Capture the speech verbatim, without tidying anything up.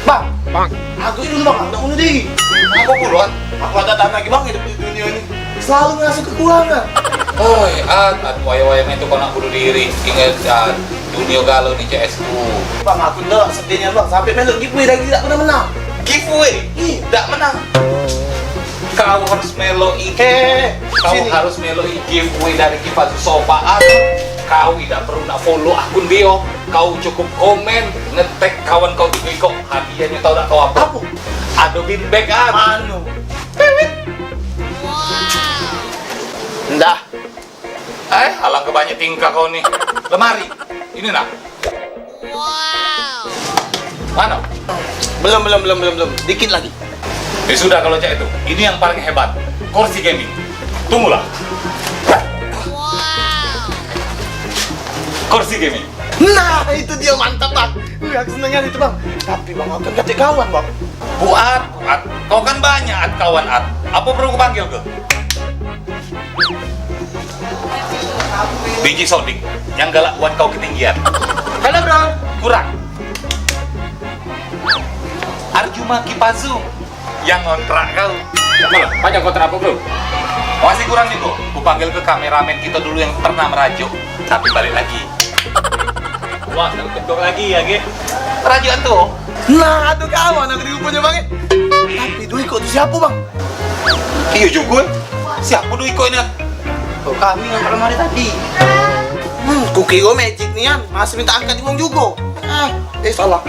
Bang, bang, aku ini dulu bang, aku nak bunuh diri. Aku puluhan, aku ada tanah lagi bang hidup di dunia ini. Selalu ngerasa kekurangan. Oi, At, At, wayang-wayang itu kau nak bunuh diri. Ingat, At, dunia galau ni C S ku. Bang, aku ndak sedihnya bang, sampai melok giveaway lagi tak pernah menang. Giveaway? Ih, tak menang. Kau harus melok i-, Hehehe, kau sini. Harus melok i-, giveaway dari Kipas Sofa, At. Kau tidak perlu nak follow akun dia. Kau cukup komen, ngetag kawan kau tigo iko. Hadiahnya tau tak kau apa? Apa? Ado bin bag, At. Anu. Ndah. Eh, alangkah banyak tingkah kau ni. Lemari. Ini nah. Mano? Belum, belum, belum, belum, belum. Dikit lagi. Ya sudah kalau cak itu. Ini yang paling hebat. Kursi gaming. Tunggulah. Kursi gaming. Nah, itu dia mantap, Bang. Wih, aku seneng kali itu, Bang. Tapi, Bang, aku kan katek kawan, Bang. Buat, At. Kau kan banyak, At, kawan, At. Apa perlu kupanggil ke? Biji Sodik yang galak buat kau ketinggian. Halo, Bro. Kurang. Arjuma Kipazu yang ngontrak kau. Cak mano? Panjang kontrak apa, Bro? Masih kurang juga. Ku panggil ke kameramen kita dulu yang pernah merajuk, tapi balik lagi. Wah, tak ketok lagi ya, Ge. Rajuan tu. Nah, tu kawan aku di rupunyo, Bang. Tapi duo ikok tu siapo, Bang? Iyo jugo. Siapo duo ikok ini? Oh, kami yang lemari tadi. Hmm, kukiro magic nian, masih minta angkat uang jugo. Ah, eh, salah.